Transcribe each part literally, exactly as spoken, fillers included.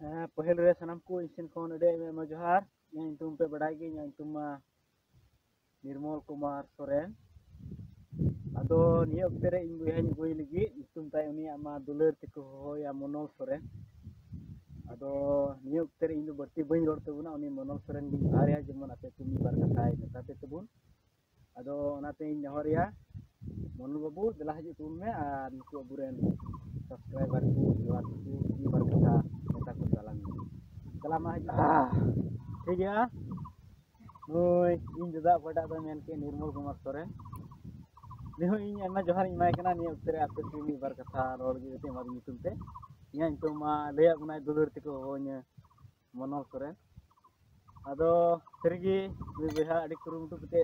ᱦᱮᱸ, ᱯᱟᱹᱦᱤᱞ ᱨᱮ ᱥᱟᱱᱟᱢ ᱠᱚ ᱤᱧ ᱥᱮᱱ ᱠᱷᱚᱱ ᱟᱹᱰᱤ ᱟᱭᱢᱟ ᱟᱭᱢᱟ ᱡᱚᱦᱟᱨ᱾ ᱤᱧᱟᱹᱜ ᱧᱩᱛᱩᱢ ᱯᱮ ᱵᱟᱰᱟᱭ ᱜᱮ, ᱤᱧᱟᱹᱜ ᱧᱩᱛᱩᱢ ᱢᱟ ᱱᱤᱨᱢᱚᱞ ᱠᱩᱢᱟᱨ ᱥᱚᱨᱮᱱ᱾ ᱟᱫᱚ ᱱᱤᱭᱟᱹ ᱚᱠᱛᱮ ᱨᱮ ᱤᱧ ᱵᱚᱭᱦᱟᱧ ᱟᱹᱜᱩᱭ ᱞᱟᱹᱜᱤᱫ, ᱧᱩᱛᱩᱢ ᱛᱟᱭ ᱩᱱᱤᱭᱟᱜ ᱢᱟ ᱫᱩᱞᱟᱹᱲ ᱛᱮᱠᱚ ᱦᱚᱦᱚᱭᱟ ᱢᱚᱱᱚᱞ ᱥᱚᱨᱮᱱ᱾ ᱟᱫᱚ ᱱᱤᱭᱟᱹ ᱚᱠᱛᱮ ᱨᱮ ᱤᱧ ᱫᱚ ᱵᱟᱹᱲᱛᱤ ᱵᱟᱹᱧ ᱨᱚᱲ ᱛᱟᱵᱚᱱᱟ, ᱩᱱᱤ ᱢᱚᱱᱚᱞ ᱥᱚᱨᱮᱱ ᱜᱤᱧ ᱡᱚᱦᱟᱨᱮᱭᱟ, ᱡᱮᱢᱚᱱ ᱟᱯᱮ ᱠᱚ ᱢᱤᱫ ᱵᱟᱨ ᱠᱟᱛᱷᱟᱭ ᱢᱮᱛᱟ ᱯᱮ ᱛᱟᱵᱚᱱ᱾ ᱟᱫᱚ ᱚᱱᱟᱛᱮᱧ ᱱᱮᱦᱚᱨᱮᱭᱟ, ᱢᱚᱱᱚᱞ ᱵᱟᱹᱵᱩ, ᱫᱮᱞᱟ ᱦᱤᱡᱩᱜ ᱛᱟᱵᱚᱱ ᱢᱮ ᱟᱨ ᱱᱩᱠᱩ ᱟᱵᱚᱨᱮᱱ subscriber ᱠᱚ, viewer ᱠᱚ ᱢᱤᱫ ᱵᱟᱨ ᱠᱟᱛᱷᱟ ᱢᱮᱛᱟ ᱠᱚ ᱛᱟᱞᱟᱝ ᱢᱮ᱾ ᱪᱟᱞᱟᱜ ᱢᱟ ᱦᱤᱡᱩᱜ ᱠᱟᱱᱟ᱾ ᱴᱷᱤᱠ ᱜᱮᱭᱟ, ᱱᱩᱭ ᱤᱧ ᱫᱟᱫᱟ ᱚᱠᱚᱭᱴᱟᱜ ᱫᱚᱭ ᱢᱮᱱ ᱠᱮᱫ, ᱱᱤᱨᱢᱚᱞ ᱠᱩᱢᱟᱨ ᱥᱚᱨᱮᱱ, ᱩᱱᱤ ᱦᱚᱸ ᱤᱧ ᱟᱭᱢᱟ ᱡᱚᱦᱟᱨᱤᱧ ᱮᱢᱟᱭ ᱠᱟᱱᱟ᱾ ᱱᱤᱭᱟᱹ ᱚᱠᱛᱮ ᱨᱮ ᱟᱯᱮ ᱠᱚ ᱢᱤᱫ ᱵᱟᱨ ᱠᱟᱛᱷᱟ ᱨᱚᱲ ᱞᱟᱹᱜᱤᱫ ᱛᱮ ᱮᱢᱟ ᱫᱤᱧ ᱧᱩᱛᱩᱢ ᱛᱮ᱾ ᱤᱧᱟᱹᱜ ᱧᱩᱛᱩᱢ ᱢᱟ ᱞᱟᱹᱭᱟᱫ ᱵᱚᱱᱟᱭ ᱫᱩᱞᱟᱹᱲ ᱛᱮᱠᱚ ᱦᱚᱦᱚᱧᱟ ᱢᱚᱱᱚᱞ ᱥᱚᱨᱮᱱ᱾ ᱟᱫᱚ ᱥᱟᱹᱨᱤᱜᱮ ᱱᱩᱭ ᱵᱚᱭᱦᱟ ᱟᱹᱰᱤ ᱠᱩᱨᱩᱢᱩᱴᱩ ᱠᱟᱛᱮ,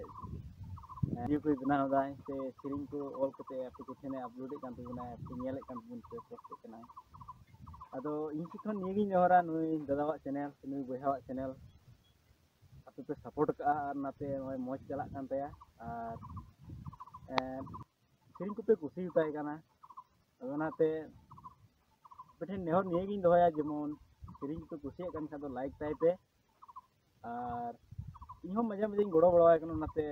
ᱮ, video ᱠᱚᱭ ᱵᱮᱱᱟᱣ ᱮᱫᱟᱭ, ᱥᱮ ᱥᱮᱨᱮᱧ ᱠᱚ ᱚᱞ ᱠᱟᱛᱮ ᱟᱯᱮ ᱠᱚ ᱴᱷᱮᱱᱮ upload ᱮᱫ ᱠᱟᱱ ᱛᱟᱵᱚᱱᱟ, ᱟᱯᱮ ᱧᱮᱞᱮᱫ ᱠᱟᱱ ᱛᱟᱵᱚᱱ ᱯᱮ, post ᱮᱫ ᱠᱟᱱᱟᱭ᱾ ᱟᱫᱚ ᱤᱧ ᱥᱮᱫ ᱠᱷᱚᱱ ᱱᱤᱭᱟᱹᱜᱤᱧ ᱱᱮᱦᱚᱨᱟ, ᱱᱩᱭ ᱫᱟᱫᱟᱣᱟᱜ channel ᱥᱮ ᱱᱩᱭ ᱵᱚᱭᱦᱟᱣᱟᱜ channel ᱟᱯᱮ ᱯᱮ support ᱠᱟᱜᱼᱟ ᱟᱨ ᱱᱟᱛᱮ ᱱᱚᱜᱼᱚᱭ ᱢᱚᱡᱽ ᱪᱟᱞᱟᱜ ᱠᱟᱱ ᱛᱟᱭᱟ᱾ ᱟᱨ, ᱮ, ᱥᱮᱨᱮᱧ ᱠᱚᱯᱮ ᱠᱩᱥᱤᱭᱟᱛᱟᱭ ᱠᱟᱱᱟ᱾ ᱟᱫᱚ ᱚᱱᱟᱛᱮ ᱟᱯᱮ ᱴᱷᱮᱱ ᱱᱮᱦᱚᱨ ᱱᱤᱭᱟᱹ ᱜᱤᱧ ᱫᱚᱦᱚᱭᱟ, ᱡᱮᱢᱚᱱ ᱥᱮᱨᱮᱧ ᱠᱚᱯᱮ ᱠᱩᱥᱤᱭᱟᱜ ᱠᱟᱱ ᱠᱷᱟᱱ ᱫᱚ like ᱛᱟᱭ ᱯᱮ᱾ ᱟᱨ ᱤᱧ ᱦᱚᱸ ᱢᱟᱡᱷᱮ ᱢᱟᱡᱷᱮᱧ ᱜᱚᱲᱚ ᱵᱟᱲᱟᱣᱟᱭ ᱠᱟᱱᱟ, ᱚᱱᱟᱛᱮ,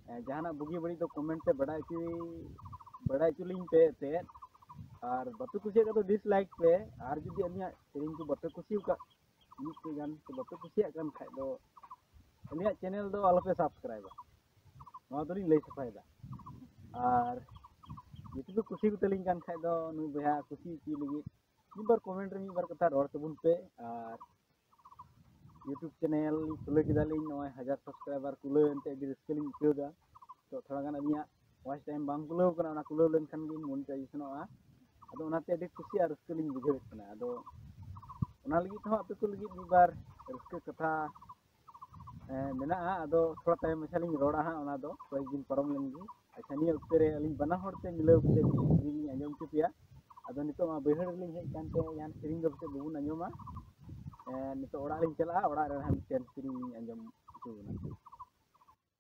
ᱮ, ᱡᱟᱦᱟᱱᱟᱜ ᱵᱩᱜᱤ ᱵᱟᱹᱲᱤᱡ ᱫᱚ comment ᱛᱮ ᱵᱟᱰᱟᱭ ᱦᱚᱪᱚᱭ, ᱵᱟᱰᱟᱭ ᱦᱚᱪᱚ ᱞᱤᱧ ᱯᱮ ᱮᱱᱛᱮᱫ᱾ ᱟᱨ ᱵᱟᱯᱮ ᱠᱩᱥᱤᱭᱟᱜ ᱠᱷᱟᱱ ᱫᱚ dislike ᱯᱮ, ᱟᱨ ᱡᱩᱫᱤ ᱟᱹᱞᱤᱧᱟᱜ ᱥᱮᱨᱮᱧ ᱠᱚ ᱵᱟᱯᱮ ᱠᱩᱥᱤ ᱟᱠᱟᱫ, ᱢᱤᱫᱴᱮᱡ ᱜᱟᱱ ᱠᱚ ᱵᱟᱯᱮ ᱠᱩᱥᱤᱭᱟᱜ ᱠᱟᱱ ᱠᱷᱟᱡ ᱫᱚ ᱟᱹᱞᱤᱧᱟᱜ channel ᱫᱚ ᱟᱞᱚᱯᱮ subscribeᱟ, ᱱᱚᱣᱟ ᱫᱚᱞᱤᱧ ᱞᱟᱹᱭ ᱥᱟᱯᱷᱟᱭᱮᱫᱟ᱾ ᱟᱨ ᱡᱩᱫᱤ ᱯᱮ ᱠᱩᱥᱤ ᱠᱩᱛᱟᱹᱞᱤᱧ ᱠᱟᱱ ᱠᱷᱟᱡ ᱫᱚ ᱱᱩᱭ ᱵᱚᱭᱦᱟ ᱠᱩᱥᱤ ᱦᱚᱪᱚᱭ ᱞᱟᱹᱜᱤᱫ ᱢᱤᱫ ᱵᱟᱨ comment ᱨᱮ ᱢᱤᱫ ᱵᱟᱨ ᱠᱟᱛᱷᱟ ᱨᱚᱲ ᱛᱟᱵᱚᱱ ᱯᱮ᱾ ᱟᱨ YouTube channel ᱠᱷᱩᱞᱟᱹᱣ ᱠᱮᱫᱟᱞᱤᱧ, ᱱᱚᱜᱼᱚᱭ ᱦᱟᱡᱟᱨ subscriber ᱠᱩᱞᱟᱹᱣ ᱮᱱᱛᱮ ᱟᱹᱰᱤ ᱨᱟᱹᱥᱠᱟᱹ ᱞᱤᱧ ᱟᱹᱭᱠᱟᱹᱣ ᱮᱫᱟ᱾ ᱛᱚ ᱛᱷᱚᱲᱟ ᱜᱟᱱ ᱟᱹᱞᱤᱧᱟᱜ watch time ᱵᱟᱝ ᱠᱩᱞᱟᱹᱣ ᱠᱟᱱᱟ, ᱚᱱᱟ ᱠᱩᱞᱟᱹᱣ ᱞᱮᱱᱠᱷᱟᱱ ᱜᱮ monetizationᱚᱜᱼᱟ᱾ ᱟᱫᱚ ᱚᱱᱟᱛᱮ ᱟᱹᱰᱤ ᱠᱩᱥᱤ ᱟᱨ ᱨᱟᱹᱥᱠᱟᱹ ᱞᱤᱧ ᱵᱩᱡᱷᱟᱹᱣᱮᱫ ᱠᱟᱱᱟ᱾ ᱟᱫᱚ ᱚᱱᱟ ᱞᱟᱹᱜᱤᱫ ᱛᱮᱦᱚᱸ ᱟᱯᱮ ᱠᱚ ᱞᱟᱹᱜᱤᱫ ᱢᱤᱫ ᱵᱟᱨ ᱨᱟᱹᱥᱠᱟᱹ ᱠᱟᱛᱷᱟ, ᱮ, ᱢᱮᱱᱟᱜᱼᱟ᱾ ᱟᱫᱚ ᱛᱷᱚᱲᱟ ᱛᱟᱭᱚᱢ ᱢᱟᱪᱷᱟ ᱞᱤᱧ ᱨᱚᱲᱟ ᱦᱟᱸᱜ, ᱚᱱᱟ ᱫᱚ ᱠᱚᱭᱮᱠ ᱫᱤᱱ ᱯᱟᱨᱚᱢ ᱞᱮᱱ ᱜᱮ᱾ ᱟᱪᱪᱷᱟ, ᱱᱤᱭᱟᱹ ᱚᱠᱛᱮ ᱨᱮ ᱟᱹᱞᱤᱧ ᱵᱟᱱᱟ ᱦᱚᱲ ᱛᱮ ᱢᱤᱞᱟᱹᱣ ᱠᱟᱛᱮ ᱢᱤᱫ ᱥᱮᱨᱮᱧ ᱞᱤᱧ ᱟᱸᱡᱚᱢ ᱦᱚᱪᱚ ᱯᱮᱭᱟ᱾ ᱟᱫᱚ ᱱᱤᱛᱚᱜ ᱢᱟ ᱵᱟᱹᱭᱦᱟᱹᱲ ᱨᱮᱞᱤᱧ ᱦᱮᱡ ᱟᱠᱟᱱ ᱛᱮ ᱡᱟᱦᱟᱱ ᱥᱮᱨᱮᱧ ᱫᱚ ᱯᱟᱥᱮᱡ ᱵᱟᱵᱚᱱ ᱟᱸᱡᱚᱢᱟ᱾ ᱮ, ᱱᱤᱛᱚᱜ ᱚᱲᱟᱜ ᱞᱤᱧ ᱪᱟᱞᱟᱜᱼᱟ, ᱚᱲᱟᱜ ᱨᱮ ᱦᱟᱸᱜ ᱢᱤᱫᱴᱮᱱ ᱥᱮᱨᱮᱧ ᱞᱤᱧ ᱟᱸᱡᱚᱢ ᱦᱚᱪᱚ ᱵᱚᱱᱟ᱾